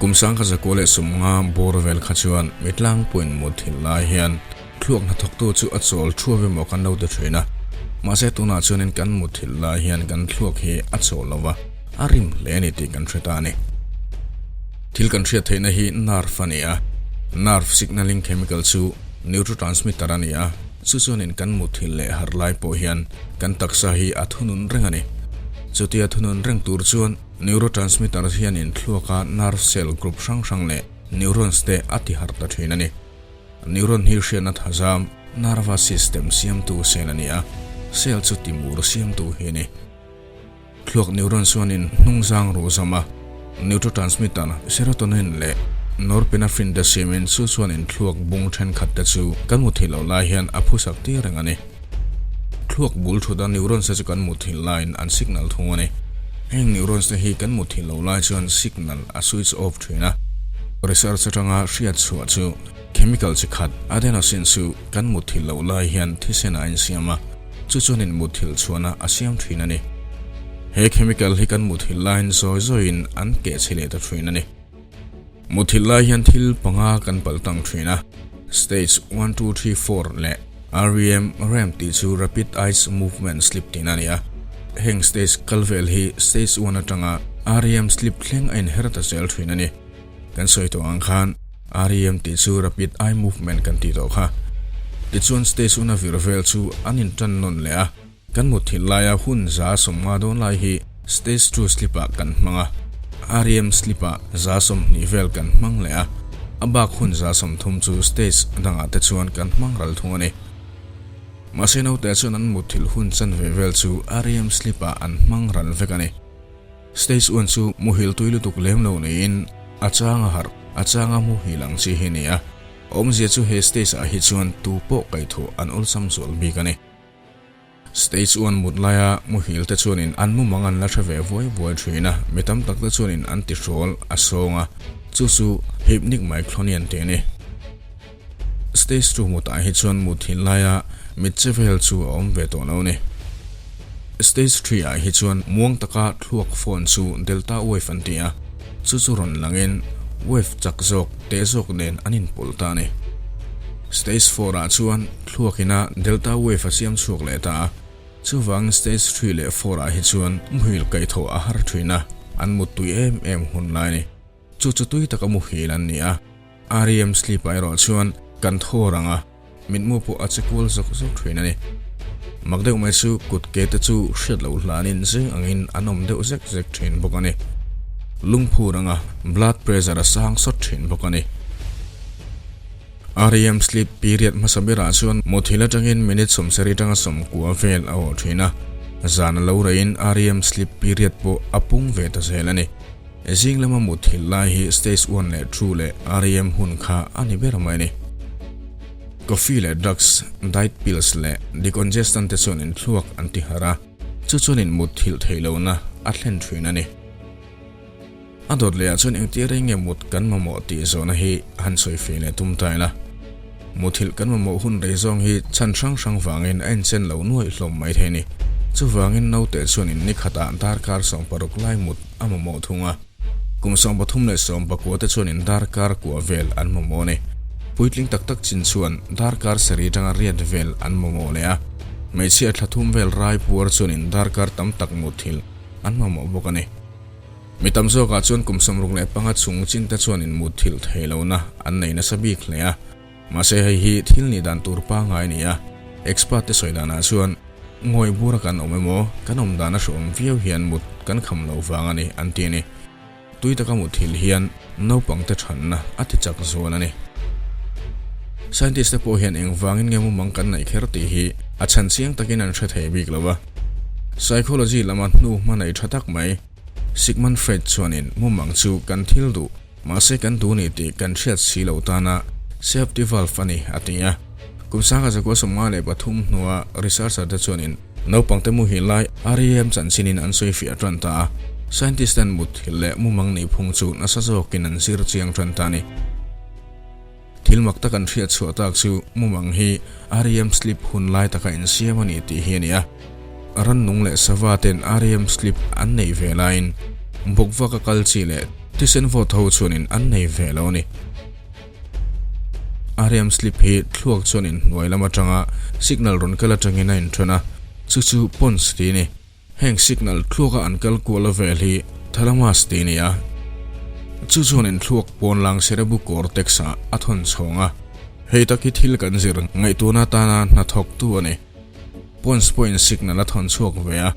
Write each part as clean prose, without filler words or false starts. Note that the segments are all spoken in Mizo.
Kum 1950 bawr vel kha chuan mi tlangpuiin muthilh lai hian thluak hnathawktu chu a chawl thuau emaw kan lo ti thin a. Mahse tunah chuanin kan muthilh lai hian kan thluak hi a chawl lo va, a rim hle a ni tih kan hre ta a ni. Thil kan hriat theihna hi nerve a ni a, nerve signalling chemical chu neurotransmitter a ni a, chu chuanin kan muthilh leh harh lai pawh hian kan taksa hi a thunun reng a ni. Chutia thunun reng tur chuan neurotransmitter hianin thluaka nerve cell group hrang hrang leh neurons te a ti harh ta thin a ni. Neuron hi hriatna thazam nervous system siamtu cell a ni a, cell chu timur siamtu hi a ni. Thluak neuron chuanin hnungzang ruh zam a, neurotransmitter serotonin leh norepinephrine te siamin chu chuanin thluak bung thenkhat te chu kan mu theih loh lai hian a phusak tir reng a ni. Thluak bul thut a neurons te chu kan mu thil laiin an signal thung a ni. Heng neurons te hi kan mu thil loh lai chuan signal a switch off thin a. Research atanga hriat chhuah chu chemical chi khat adenosine chu kan mu thil loh lai hian thisen a insiam a. Chu chuanin muthilh chhuahna a siam thin a ni. He chemical hi kan muthilh laiin zawi zawiin an keh chhe leh ta thin a ni. Muthilh lai hian thil panga kan palh tang thin a, stage one, two, three, four leh REM, rem tih chu rapid eyes movement sleep tihna a ni a. Heng stage kal vel hi stage one atanga REM sleep thleng a inher ta zel thin a ni. Kan sawi tawh ang khan REM tih chu Rapid Eye Movement kan tih tawh kha. Tichuan stage una vir vel chu an intan nawn leh a, kan mutthilh laia hun 150 dawn lai hi stage 2 sleep ah kan hmang a, REM sleep ah 120 vel kan hmang leh a, a bak hun 30 chu stage dangah te chuan kan hmang ral thung a ni. Mahse naute chuan an mutthilh hun chanve vel chu REM sleep ah an hmang ral vek a ni. Stage one chu muhil tui lutuk lem lo niin a chang a harh, a chang a muhil ang chi hi a ni a. Awmzia chu he stage ah hi chuan tu pawh kaihthawh an awlsam zual bik a ni. Stage one mut laia muhil te chuanin an mumang an la hre ve vuai vuai thin a, mi tam tak te chuanin an ti hrawl a sawng a, chu chu hypnic myclonian tih a ni. Stage 2 mutah hi chuan mut thin laia mit che vel chu a awm ve tawh lo ni. Stage 3 ah hi chuan muang taka thluak phone chu delta wave an ti a, chu chu rawn langin wave chak zawk teh zawk nen an inpawlh ta a ni. Stage 4 ah chuan thluak ina delta wave a siam chhuak leh ta a, chuvangin stage 3 leh 4 ah hi chuan muhil kaihthawh a har thin a, an muttui em em hun lai a ni. Chu chu tui taka muhil an ni a. REM sleep ah erawh chuan kan thaw rang a, mitmu pawh a che kual zawk zawk thin a ni. Mak deuh mai chu kut ke te chu hriat loh hlanin zing angin an awm deuh zek zek thin bawk a ni. Lungphu rang a, blood pressure a sang sawt thin bawk a ni. REM sleep period hmasa berah chuan muthilh atangin minute 70 atanga 90 vel a awh thin a, zan a lo reihin REM sleep period pawh a pung ve ta zel a ni. Zing lama muthilh lai hi stage one leh two leh REM hun kha a ni ber mai a ni. Coffee leh drugs, diet pills leh decongestant te chuan inthluak an ti harh a, chu chuanin mutthilh theih lohna a thlen thin a ni. A dawt lehah chuan engtia rei nge mut kan mamawh tih zawhna hi han sawi fei leh tum ta ila. Muthilh kan mamawh hun rei zawng hi chhan hrang hrang vangin a inchen lo nuaih hlawm mai thei a ni. Chuvangin naute chuanin ni khatah darkar 16 lai mut a mamawh thung a. Kum 33 leh 19 te chuanin darkar kua vel an mamawh a ni. Puitling tak tak chin chuan darkar sarih atanga riat vel an mamawh leh a. Hmeichhia thla thum vel rai puar chuanin darkar tam tak muthilh an mamawh bawk a ni. Mi tam zawkah chuan kum 65 chung chin te chuanin muthilh thei lohna an nei nasa bik hle a. Mahse hei hi thil nih dan tur pangngai a ni a, expert te sawi danah chuan ngawi bura kan awm emaw kan awm dan a hreawm viau hian mut kan kham lo vang a ni an ti a ni. Tui taka muthilh hian naupang te thanna a ti chak zual a ni. Scientist te pawh hian engvangin nge mumang kan neih kher tih hi a chhan chiang takin an hre thei bik lo a. Psychology lama hnu hma nei tha tak mai Sigmund Freud chuanin mumang chu kan thil duh Mahse kan duh ni tih kan hriat si lo tana safety valve a ni, a ti a. Kum 1953 hnua researcher te chuanin naupangte muhil lai REM chanchinin an sawi fiah tan ta a. Scientist ten muthilh leh mumang nih phung chu nasa zawkin an zir chiang tan ta a ni. Thil mak tak an hriat chhuah tak chu mumang hi REM sleep hun lai taka insiam a ni tih hi a ni a. Rannung leh sava ten REM sleep an neih ve laiin bawkvaka kal chi leh. Thisen vawt ho chuanin an nei ve lo a ni. REM sleep hi thluak chuanin hnuai lam atanga signal rawn kal atangin a inthen a, chu chu pons tih a ni. Heng signal thluaka an kal kual vel hi thalamus tih a ni a, chu chuanin thluak pawnlang cerebral cortex ah a thawn chhawng a. Hei tak hi thil kan zir ngaihtuahna atana hnathawktu a ni. Pons pawhin signal a thawn chhuak ve a,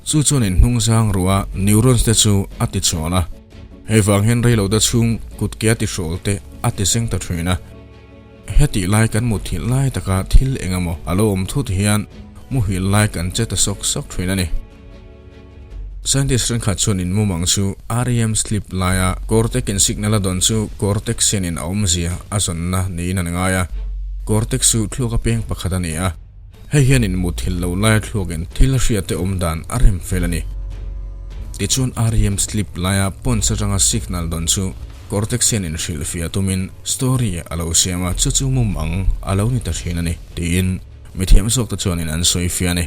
chu chuanin hnungzang ruah neurons te chu a ti chawl a. Hei vang hian reilote chhung kutke a ti hrawl te a ti zeng ta thin a. Hetih lai kan muthilh lai taka thil eng emaw a lo awm thut hian muhil lai kan che ta sawk sawk thin a ni. Scientist thenkhat chuan in mumang chu REM sleep laia cortex in signal a dawn chu cortex hianin a awmzia a zawnna niin an ngai a. Cortex chu thluak a peng pakhat a ni a. Hei hian in muthilh lo laia thluakin thil a hriate awm dan a rem fel a ni. Tichuan REM sleep laia pons atanga signal dawn chu cortex hian in hrilhfiah tumin story a lo siam a, chu chu mumang a lo ni ta thin a ni, tiin mithiam zawkte chuanin an sawi fiah a ni.